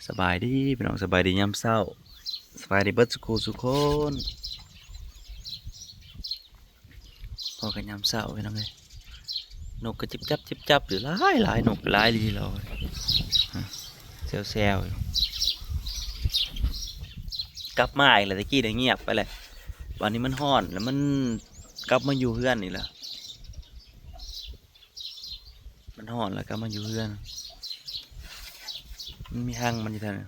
ສະບາຍດີພີ່ນ້ອງ ສະບາຍດີຍາມເຊົ້າ ສະບາຍດີເບິດສູ່ຄູ່ສູ່ຄົນ. ພໍ້ກັນຍາມເຊົ້າພີ່ນ້ອງເອີຍ ນົກກໍຈິບຈັບຈິບຈັບຢູ່ ຫຼາຍໆ ນົກຫຼາຍອີ່ຫຼີ ແຊວໆ ກັບມາອີກແລ້ວ. ແຕ່ກີ້ໄດ້ງຽບໄປແລ້ວ ບາດນີ້ມັນຮ້ອນແລ້ວ ມັນກັບມາຢູ່ເຮືອນອີກແລ້ວ. ມັນຮ້ອນແລ້ວກໍມາຢູ່ເຮືອນ ມັນມີຮັງມັນຢູ່ແຖວນັ້ນ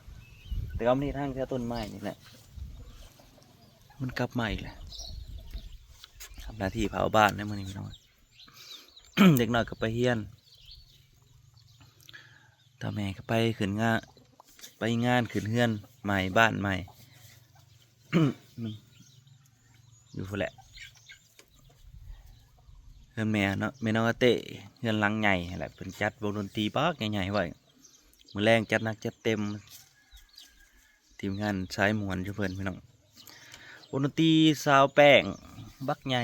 ແຕ່ວ່າມັນເຮັດຮັງແຖວຕົ້ນໄມ້ນີ້ແຫຼະ. ມັນກັບມາອີກແລ້ວ ທຳໜ້າທີ່ເຝົ້າບ້ານໃນມື້ນີ້ພີ່ນ້ອງ. ເດັກນ້ອຍກໍໄປຮຽນ ຕາແມ່ກໍໄປຂຶ້ນງານ ໄປງານຂຶ້ນເຮືອນໃໝ່ ບ້ານໃໝ່ ຢູ່ພຸ້ນແຫຼະ. ເຮືອນແມ່ເນາະ ແມ່ນ້ອງອາເຕ້ ເຮືອນຫຼັງໃຫຍ່ຫັ້ນແຫຼະ ເພິ່ນຈັດວົງດົນຕີບັກໃຫຍ່ໆໄວ້ ມື້ແລງຈັດໜັກຈັດເຕັມ ທີມງານສາຍມ່ວນຢູ່ເພິ່ນພີ່ນ້ອງ. ວົງດົນຕີສາວແປ້ງບັກໃຫຍ່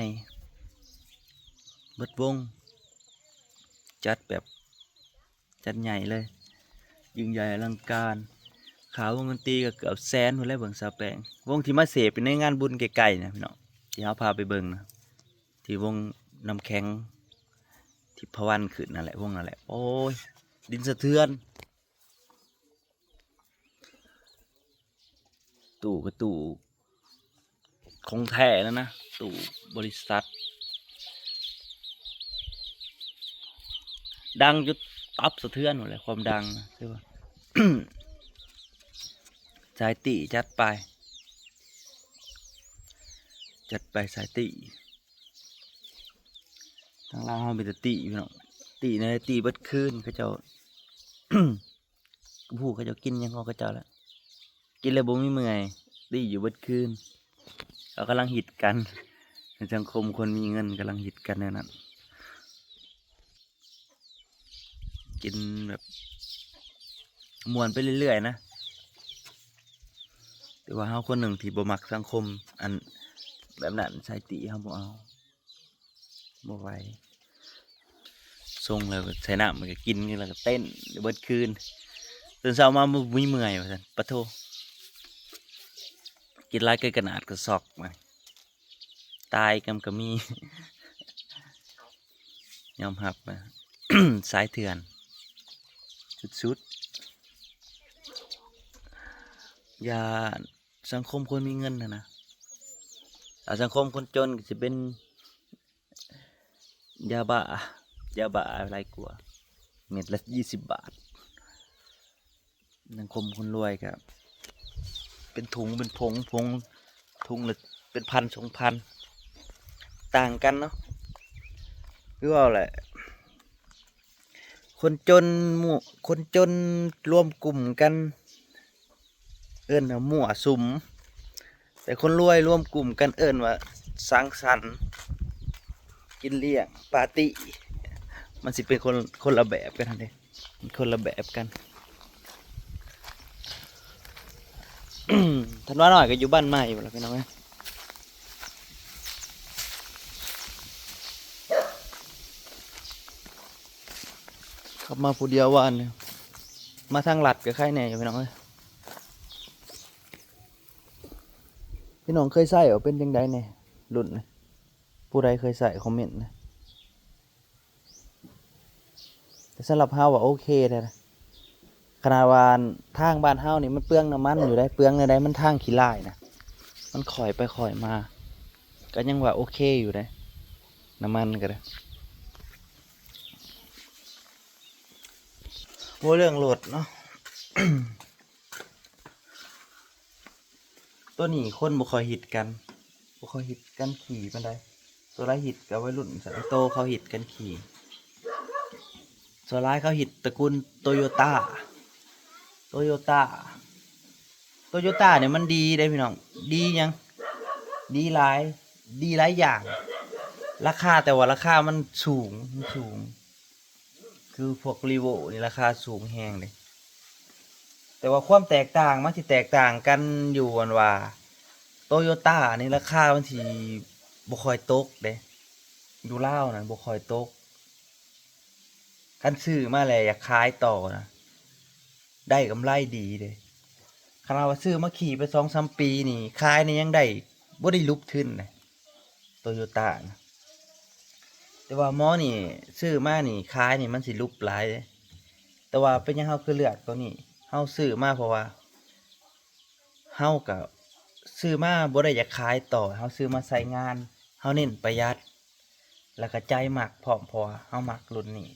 ເບິດວົງ ຈັດແບບ ຈັດໃຫຍ່ເລີຍ ຍິ່ງໃຫຍ່ອະລັງການ. ຄ່າວົງດົນຕີກໍເກືອບແສນພຸ້ນແຫຼະ ເບິ່ງສາວແປ້ງ ວົງທີ່ມາເສບຢູ່ໃນງານບຸນໃກ້ໆນະພີ່ນ້ອງ ທີ່ເຮົາພາໄປເບິ່ງນະ ທີ່ວົງນ້ຳແຂງ ທິບພະວັນຂຶ້ນນັ້ນແຫຼະ ວົງນັ້ນແຫຼະ. ໂອ້ຍ ດິນສະເທືອນ ຕູ້ກໍຕູ້ຂອງແທ້ແລ້ວນະ ຕູ້ບໍລິສັດ ດັງຈົນຕັບສະເທືອນໝົດແຫຼະ ຄວາມດັງນະ ຄືວ່າ ສາຍຕິ ຈັດໄປ ຈັດໄປສາຍຕິ. ທາງລາວເຮົາມີແຕ່ຕິພີ່ນ້ອງ ຕິໃນຕິເບິດຄືນ ເຂົາເຈົ້າ ບໍ່ຮູ້ເຂົາເຈົ້າກິນຫຍັງຂອງເຂົາເຈົ້າແຫຼະ ກິນແລ້ວບໍ່ມີເມື່ອຍ ຕິຢູ່ເບິດຄືນ. ເຂົາກຳລັງຮິດກັນ ໃນສັງຄົມຄົນມີເງິນກຳລັງຮິດກັນແນວນັ້ນ ກິນແບບມ່ວນໄປເລື້ອຍໆນະ. ແຕ່ວ່າເຮົາຄົນໜຶ່ງທີ່ບໍ່ມັກສັງຄົມອັນແບບນັ້ນ ສາຍຕິເຮົາບໍ່ເອົາ ບໍ່ໄຫວ ຊົງແລ້ວໃສ່ນ້ຳ ມັນກໍກິນ ແລ້ວກໍເຕັ້ນເບິດຄືນ ຕື່ນເຊົ້າມາບໍ່ມີເມື່ອຍວ່າຊັ້ນ. ປະໂທ້ ກິນຫຼາຍເກີນຂະໜາດກໍຊັອກ ຕາຍນຳກໍມີ ຍອມຮັບວ່າ ສາຍເຖື່ອນສຸດໆ. ຢ່າ ສັງຄົມຄົນມີເງິນຫັ້ນນະ ຖ້າສັງຄົມຄົນຈົນກໍຊິເປັນຢາບ້າ ຢາບ້າຫຼາຍກວ່າ ເມັດລະຊາວບາດ. ສັງຄົມຄົນລວຍກໍເປັນຖົງເປັນຜົງ ຜົງຖົງລະເປັນພັນສອງພັນ ຕ່າງກັນເນາະ. ຄືເວົ້າແຫຼະ ຄົນຈົນ ໝູ່ ຄົນຈົນລວມກຸ່ມກັນ ເອີ້ນວ່າມົ້ວສຸມ ແຕ່ຄົນລວຍລວມກຸ່ມກັນເອີ້ນວ່າສັງສັນ ກິນລ້ຽງ ປາຕີ້ ມັນຊິເປັນຄົນ ຄົນລະແບບກັນຫັ້ນເດ້ ຄົນລະແບບກັນ. ທັນວານ້ອຍກໍຢູ່ບ້ານໃໝ່ພຸ້ນລະພີ່ນ້ອງເອີຍ. ຂັບມາຜູ້ດຽວວານນີ້ ມາທາງລັດກໍໄຄແດ່ຢູ່ພີ່ນ້ອງເອີຍ. ພີ່ນ້ອງເຄີຍໃຊ້ບໍ່ ເປັນຈັ່ງໃດແດ່ລຸ້ນນີ້? ຜູ້ໃດເຄີຍໃຊ້ຄອມເມັນນະ. ແຕ່ສຳລັບເຮົາວ່າໂອເຄແທ້ນະ ຂະໜາດວ່າທາງບ້ານເຮົານີ້ມັນເປືອງນ້ຳມັນຢູ່ໃດ໋ ເປືອງແນວໃດ ມັນທາງຂີ້ລາຍນະ ມັນຂ້ອຍໄປຂ້ອຍມາ ກໍຍັງວ່າໂອເຄຢູ່ໃດ໋ ນ້ຳມັນກໍໄດ້. ເວົ້າເລື່ອງລົດເນາະ ໂຕນີ້ຄົນບໍ່ຄ່ອຍຮິດກັນ ບໍ່ຄ່ອຍຮິດກັນຂີ່ປານໃດ. ສ່ວນຫຼາຍຮິດກັບໄວລຸ້ນ ສ່ວນໂຕເຂົາຮິດກັນຂີ່ ສ່ວນຫຼາຍເຂົາຮິດຕະກູນໂຕໂຍຕ້າ ໂຕໂຍຕ້າ ໂຕໂຍຕ້ານີ້ມັນດີເດ້ພີ່ນ້ອງ. ດີຫຍັງ? ດີຫຼາຍ ດີຫຼາຍຢ່າງ ລາຄາ ແຕ່ວ່າລາຄາມັນສູງ ມັນສູງ. ຄືພວກຣີໂວ້ນີ້ລາຄາສູງແຮງເດ້ ແຕ່ວ່າຄວາມແຕກຕ່າງມັນຊິແຕກຕ່າງກັນຢູ່ອັນວ່າ ໂຕໂຍຕ້ານີ້ລາຄາມັນຊິບໍ່ຄ່ອຍຕົກເດ້ ຢູ່ລາວນັ້ນບໍ່ຄ່ອຍຕົກ. ຄັນຊື້ມາແລ້ວຢາກຂາຍຕໍ່ນະ ໄດ້ກຳໄລດີເດ້ ຄັນວ່າຊື້ມາຂີ່ໄປສອງສາມປີນີ້ ຂາຍນີ້ຍັງໄດ້ ບໍ່ໄດ້ຫຼຸບທຶນນະ ໂຕໂຍຕ້ານະ. ແຕ່ວ່າໝໍນີ້ຊື້ມານີ້ ຂາຍນີ້ມັນຊິຫຼຸບຫຼາຍເດ້. ແຕ່ວ່າເປັນຫຍັງເຮົາຄືເລືອກໂຕນີ້? ເຮົາຊື້ມາເພາະວ່າ ເຮົາກໍຊື້ມາບໍ່ໄດ້ຢາກຂາຍຕໍ່, ເຮົາຊື້ມາໃຊ້ງານ, ເຮົາເນັ້ນປະຢັດ ແລ້ວກໍໃຈມັກພ້ອມ ເພາະວ່າເຮົາມັກລຸ້ນນີ້.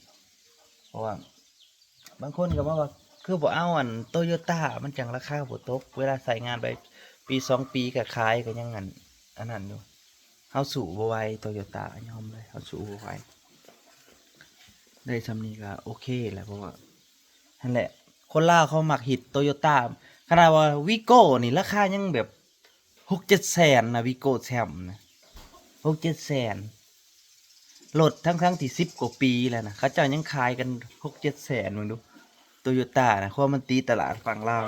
ເພາະວ່າບາງຄົນກໍມາວ່າ ຄືບໍ່ເອົາອັນໂຕໂຍຕ້າ ມັນຈັ່ງລາຄາບໍ່ຕົກ, ເວລາໃຊ້ງານໄປປີສອງປີກໍຂາຍ ກໍຍັງອັນ ອັນນັ້ນຢູ່. ເຮົາສູ້ບໍ່ໄຫວໂຕໂຍຕ້າ ຍອມເລີຍ ເຮົາສູ້ບໍ່ໄຫວ. ໄດ້ສ່ຳນີ້ກໍໂອເຄແຫຼະ ເພາະວ່າ ຫັ້ນແຫຼະ ຄົນລາວເຂົາມັກຮິດໂຕໂຍຕ້າ. ຂະໜາດວ່າວີໂກ້ນີ້ລາຄາຍັງແບບຫົກເຈັດແສນນະ ວີໂກ້ແຊມນະ ຫົກເຈັດແສນ. ລົດທັງໆທີ່ສິບກວ່າປີແລ້ວນະ ເຂົາເຈົ້າຍັງຂາຍກັນຫົກເຈັດແສນ ເບິ່ງດູ ໂຕໂຍຕ້ານະ ຄວາມມັນຕີຕະຫຼາດຝັ່ງລາວ.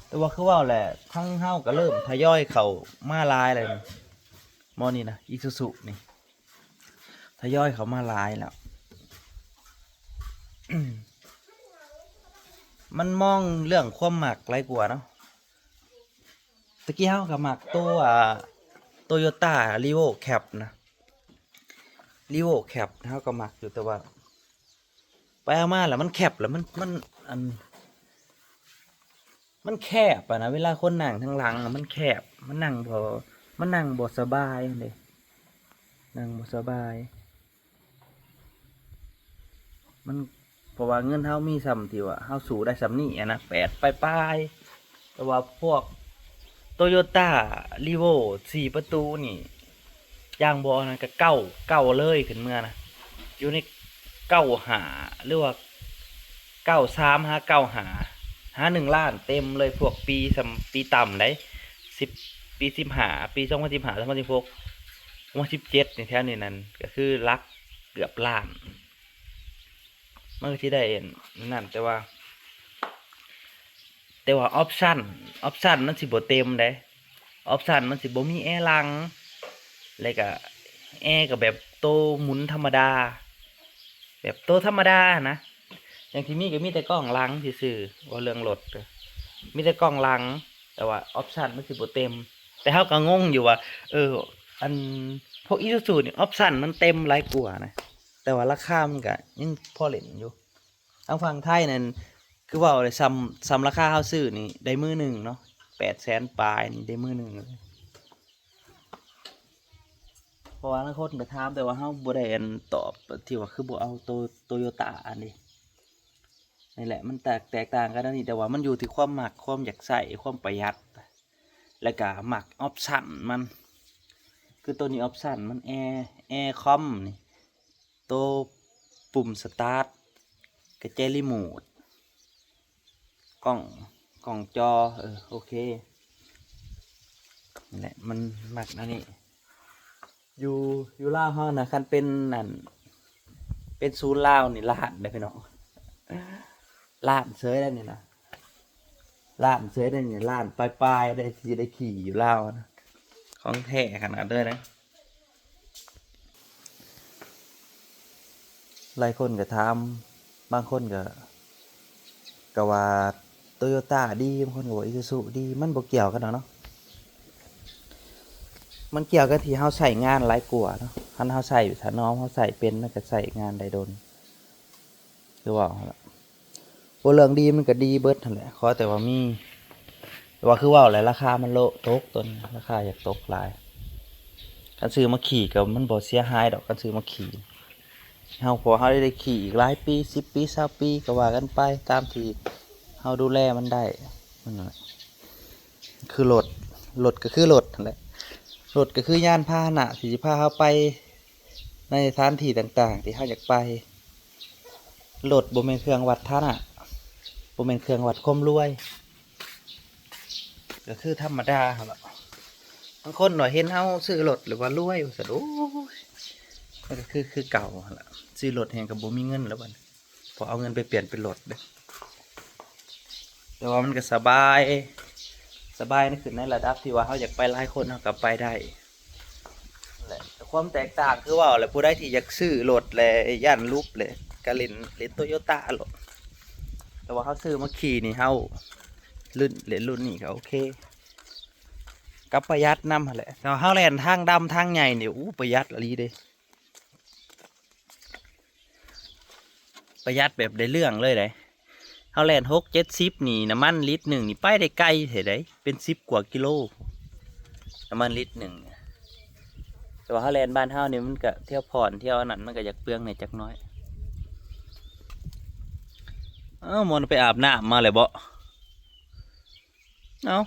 ແຕ່ວ່າຄືເວົ້າແຫຼະ ທາງເຮົາກໍເລີ່ມທະຍອຍເຂົ້າມາຫຼາຍແລ້ວນະ ໝໍນີ້ນະ ອີຊູຊູນີ້ ທະຍອຍເຂົ້າມາຫຼາຍແລ້ວ. ມັນມອງເລື່ອງຄວາມມັກຫຼາຍກວ່າເນາະ. ຕະກີ້ເຮົາກໍມັກໂຕ ອ່າ ໂຕໂຍຕ້າ ຣີໂວ ແຄັບນະ ຣີໂວ ແຄັບ ເຮົາກໍມັກຢູ່ ແຕ່ວ່າໄປເອົາມາແລ້ວມັນແຄັບ ແລ້ວມັນ ມັນ ອັນ ມັນແຄບອະນະ ເວລາຄົນນັ່ງທາງຫຼັງນະ ມັນແຄບ ມັນນັ່ງບໍ່ ມັນນັ່ງບໍ່ສະບາຍເດ້ ນັ່ງບໍ່ສະບາຍ. ມັນ ເພາະວ່າເງິນເຮົາມີສ່ຳທີ່ວ່າເຮົາສູ້ໄດ້ສ່ຳນີ້ອະນະ ແປດປາຍໆ. ແຕ່ວ່າພວກໂຕໂຍຕ້າ ຣີໂວ ສີ່ປະຕູນີ້ ຢ່າງບໍ່ນັ້ນກໍເກົ້າ ເກົ້າເລີຍ ຂຶ້ນເມືອນະ ຢູ່ໃນເກົ້າຫ້າ ຫຼືວ່າເກົ້າສາມ ຫາເກົ້າຫ້າ ຫາໜຶ່ງລ້ານເຕັມເລີຍ. ພວກປີສ່ຳ ປີຕ່ຳໃດ໋ ສິບ ປີສິບຫ້າ ປີສອງພັນສິບຫ້າ ສອງພັນສິບຫົກ ສອງພັນສິບເຈັດ ນີ້ ແຖວນີ້ນັ້ນ ກໍຄືຫຼັກເກືອບລ້ານ. ມັນກໍຊິໄດ້ນັ້ນ ແຕ່ວ່າ ແຕ່ວ່າອອບຊັນ ອອບຊັນມັນຊິບໍ່ເຕັມເດ້ ອອບຊັນມັນຊິບໍ່ມີແອຫຼັງ ແລ້ວກະແອກະແບບໂຕໝູນທຳມະດາ ແບບໂຕທຳມະດານະ ຢ່າງທີ່ມີກະມີແຕ່ກ້ອງຫຼັງຊື່ໆ ເວົ້າເລື່ອງລົດ ມີແຕ່ກ້ອງຫຼັງ ແຕ່ວ່າອອບຊັນມັນຊິບໍ່ເຕັມ. ແຕ່ເຮົາກະງົງຢູ່ວ່າ ເອີ ອັນ ພວກອີຊູຊູນີ້ອອບຊັນມັນເຕັມຫຼາຍກວ່ານະ ແຕ່ວ່າລາຄາມັນກະຍັງພໍຫຼິ້ນຢູ່. ທາງຝັ່ງໄທນັ້ນ ຄືເວົ້າເລີຍ ສ່ຳ ສ່ຳລາຄາເຮົາຊື້ນີ້ໄດ້ມືໜຶ່ງເນາະ ແປດແສນປາຍນີ້ໄດ້ມືໜຶ່ງເລີຍ. ເພາະວ່າລາງຄົນກໍຖາມ ແຕ່ວ່າເຮົາບໍ່ໄດ້ ອັນ ຕອບທີ່ວ່າຄືບໍ່ເອົາໂຕ ໂຕໂຍຕ້າອັນນີ້ ນີ້ແຫຼະ ມັນແຕກ ແຕກຕ່າງກັນອັນນີ້ ແຕ່ວ່າມັນຢູ່ທີ່ຄວາມມັກ ຄວາມຢາກໃຊ້ ຄວາມປະຢັດ ແລ້ວກະມັກອອບຊັນມັນ ຄືໂຕນີ້ອອບຊັນມັນແອ ແອຄອມນີ້ ໂຕປຸ່ມສະຕາດ ກະແຈຣີໂມດ ກ້ອງ ກ້ອງຈໍ ເອີ ໂອເຄ ນີ້ແຫຼະ ມັນມັກອັນນີ້. ຢູ່ ຢູ່ລາວເຮົານະ ຄັນເປັນ ອັນ ເປັນສູນລາວນີ້ລ້ານເດ້ພີ່ນ້ອງ ລ້ານເສີຍແລ້ວນີ້ນະ ລ້ານເສີຍແລ້ວນີ້ ລ້ານປາຍໆ ໄດ້ ຊິໄດ້ຂີ່ຢູ່ລາວນະ ຂອງແທ້ຂະໜາດເດີນະ. ຫຼາຍຄົນກໍຖາມ ບາງຄົນກໍ ກໍວ່າໂຕໂຍຕ້າດີ ບາງຄົນກໍວ່າອີຊູຊູດີ ມັນບໍ່ກ່ຽວກັນດອກເນາະ ມັນກ່ຽວກັນທີ່ເຮົາໃຊ້ງານຫຼາຍກວ່າເນາະ ຄັນເຮົາໃຊ້ຖະໜອມ ເຮົາໃຊ້ເປັນ ມັນກໍໃຊ້ງານໄດ້ດົນ ຄືເວົ້າຫັ້ນລະ. ໂອ້ ເລື່ອງດີມັນກໍດີເບິດຫັ້ນແຫຼະ ຂໍແຕ່ວ່າມີ ແຕ່ວ່າຄືເວົ້າແຫຼະ ລາຄາມັນໂລະ ຕົກ ຕົວນີ້ລາຄາຢາກຕົກຫຼາຍ. ຄັນຊື້ມາຂີ່ກໍມັນບໍ່ເສຍຫາຍດອກ ຄັນຊື້ມາຂີ່ເຮົາ ເພາະເຮົາໄດ້ຂີ່ອີກຫຼາຍປີ ສິບປີ ຊາວປີ ກໍວ່າກັນໄປ ຕາມທີ່ເຮົາດູແລມັນໄດ້. ນັ້ນແຫຼະ ຄືລົດ ລົດກໍຄືລົດຫັ້ນແຫຼະ ລົດກໍຄືຍານພາຫະນະທີ່ຊິພາເຮົາໄປໃນສະຖານທີ່ຕ່າງໆທີ່ເຮົາຢາກໄປ. ລົດບໍ່ແມ່ນເຄື່ອງວັດຖານະ ບໍ່ແມ່ນເຄື່ອງວັດຄວາມລວຍ ກໍຄືທຳມະດາຫັ້ນລະ. ບາງຄົນວ່າເຫັນເຮົາຊື້ລົດແລ້ວວ່າລວຍວ່າຊັ້ນ ໂອ້ຍ ມັນກໍຄື ຄືເກົ່າຫັ້ນລະ ຊື້ລົດແຮ່ງກໍບໍ່ມີເງິນແລ້ວບັດນີ້ ເພາະເອົາເງິນໄປປ່ຽນເປັນລົດເດ້. ແຕ່ວ່າມັນກໍສະບາຍ ສະບາຍໃນ ຂຶ້ນໃນລະດັບທີ່ວ່າເຮົາຢາກໄປຫຼາຍຄົນເຮົາກໍໄປໄດ້ແຫຼະ. ຄວາມແຕກຕ່າງຄືເວົ້າແຫຼະ ຜູ້ໃດທີ່ຢາກຊື້ລົດແລະຢ້ານຫຼຸບແລະ ກໍຫຼິ້ນ ຫຼິ້ນໂຕໂຍຕ້າໂລດ. ແຕ່ວ່າເຮົາຊື້ມາຂີ່ນີ້ ເຮົາ ລຸ້ນ ເລນລຸ້ນນີ້ກໍໂອເຄ ກັບປະຢັດນຳຫັ້ນແຫຼະ. ແຕ່ວ່າເຮົາແລ່ນທາງດຳທາງໃຫຍ່ນີ້ ໂອ້ ປະຢັດອີ່ຫຼີເດ້. ປະຢັດແບບໄດ້ເລື່ອງເລີຍເດ້. ເຮົາແລ່ນຫົກເຈັດສິບນີ້ ນ້ຳມັນລິດໜຶ່ງນີ້ໄປໄດ້ໄກແທ້ໃດ໋ ເປັນສິບກວ່າກິໂລ ນ້ຳມັນລິດໜຶ່ງ. ແຕ່ວ່າເຮົາແລ່ນບ້ານເຮົານີ້ ມັນກະທ່ຽວຜ່ອນທ່ຽວອັນນັ້ນ ມັນກະຢາກເປືອງແດ່ຈັກໜ້ອຍ. ເອົ້າ ມັນໄປອາບນ້ຳມາແລ້ວບໍ? ເອົ້າ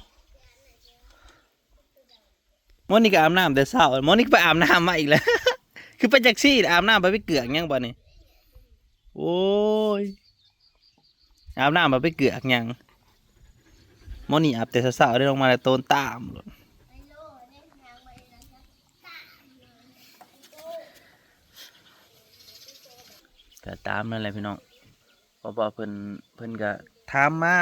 ໝໍນີ້ກໍອາບນ້ຳແຕ່ເຊົ້າ ໝໍນີ້ກໍໄປອາບນ້ຳມາອີກແລ້ວ ຄືໄປຈັກຊີ້ ອາບນ້ຳໄປ ໄປເກືອກຫຍັງບາດນີ້? ໂອ້ຍ ອາບນ້ຳໄປ ໄປເກືອກຫຍັງ? ໝໍນີ້ອາບແຕ່ເຊົ້າໆ ໄດ້ລົງມາແລ້ວໂຕນຕາມໂລດ. ກໍຕາມນັ້ນແຫຼະພີ່ນ້ອງ. ເພາະວ່າເພິ່ນ ເພິ່ນກະຖາມມາ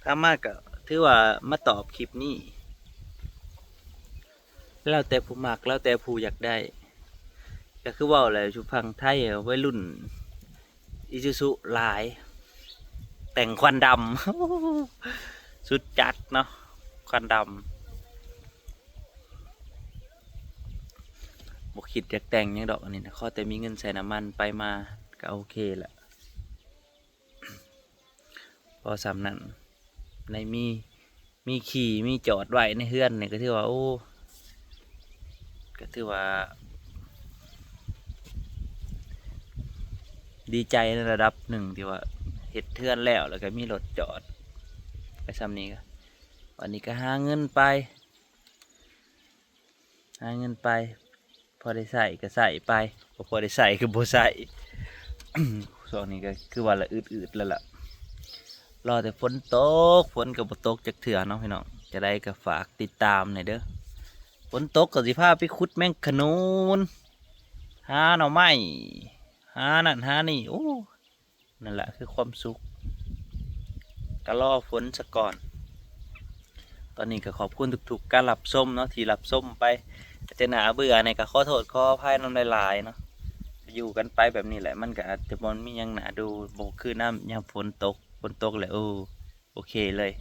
ຖາມມາກະຖືວ່າມາຕອບຄລິບນີ້ ແລ້ວແຕ່ຜູ້ມັກ ແລ້ວແຕ່ຜູ້ຢາກໄດ້. ກະຄືເວົ້າແຫຼະ ຢູ່ຝັ່ງໄທໄວລຸ້ນອີຊູຊູຫຼາຍ ແຕ່ງຄວັນດຳ ສຸດຈັດເນາະ ຄວັນດຳ. ບໍ່ຄິດຢາກແຕ່ງຫຍັງດອກ ອັນນີ້ນະ ຂໍແຕ່ມີເງິນໃສ່ນ້ຳມັນໄປມາກະໂອເຄລະ. ພໍສ່ຳນັ້ນ ໃນມີ ມີຂີ່ ມີຈອດໄວ້ໃນເຮືອນນີ້ ກໍຖືວ່າ ໂອ້ ກໍຖືວ່າດີໃຈໃນລະດັບໜຶ່ງ ທີ່ວ່າເຮັດເຮືອນແລ້ວ ແລ້ວກໍມີລົດຈອດໄປສ່ຳນີ້. ກໍ ອັນນີ້ກໍຫາເງິນໄປ ຫາເງິນໄປ ພໍໄດ້ໃຊ້ກໍໃຊ້ໄປ ບໍ່ພໍໄດ້ໃຊ້ກໍບໍ່ໃຊ້. ຊ່ວງນີ້ກໍຄືວ່າລະອືດໆແລ້ວລະ ລໍແຕ່ຝົນຕົກ ຝົນກໍບໍ່ຕົກຈັກເທື່ອເນາະພີ່ນ້ອງ. ຈະໄດ້ກໍຝາກຕິດຕາມແດ່ເດີ ຝົນຕົກກໍຊິພາໄປຂຸດແມງຂະນູນ ຫາໜໍ່ໄມ້ ຫານັ້ນຫານີ້ ໂອ້ ນັ້ນແຫຼະຄືຄວາມສຸກ ກໍລໍຝົນສາກ່ອນ. ຕອນນີ້ກໍຂອບຄຸນທຸກໆການຮັບຊົມເນາະ ທີ່ຮັບຊົມໄປ. ອາດຈະໜ້າເບື່ອແດ່ ກໍຂໍໂທດຂໍອະໄພນຳຫຼາຍໆເນາະ. ຢູ່ກັນໄປແບບນີ້ແຫຼະ ມັນກໍອາດຈະບໍ່ມີຫຍັງໜ້າດູ ບໍ່ຄືນຳຍາມຝົນຕົກ. ຝົນຕົກແລ້ວ ໂອ້ ໂອເຄເລີຍ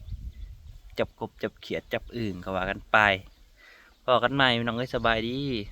ຈັບກົບ ຈັບຂຽດ ຈັບອຶ່ງ ກໍວ່າກັນໄປ. ພໍ້ກັນໃໝ່ພີ່ນ້ອງເອີຍ ສະບາຍດີ.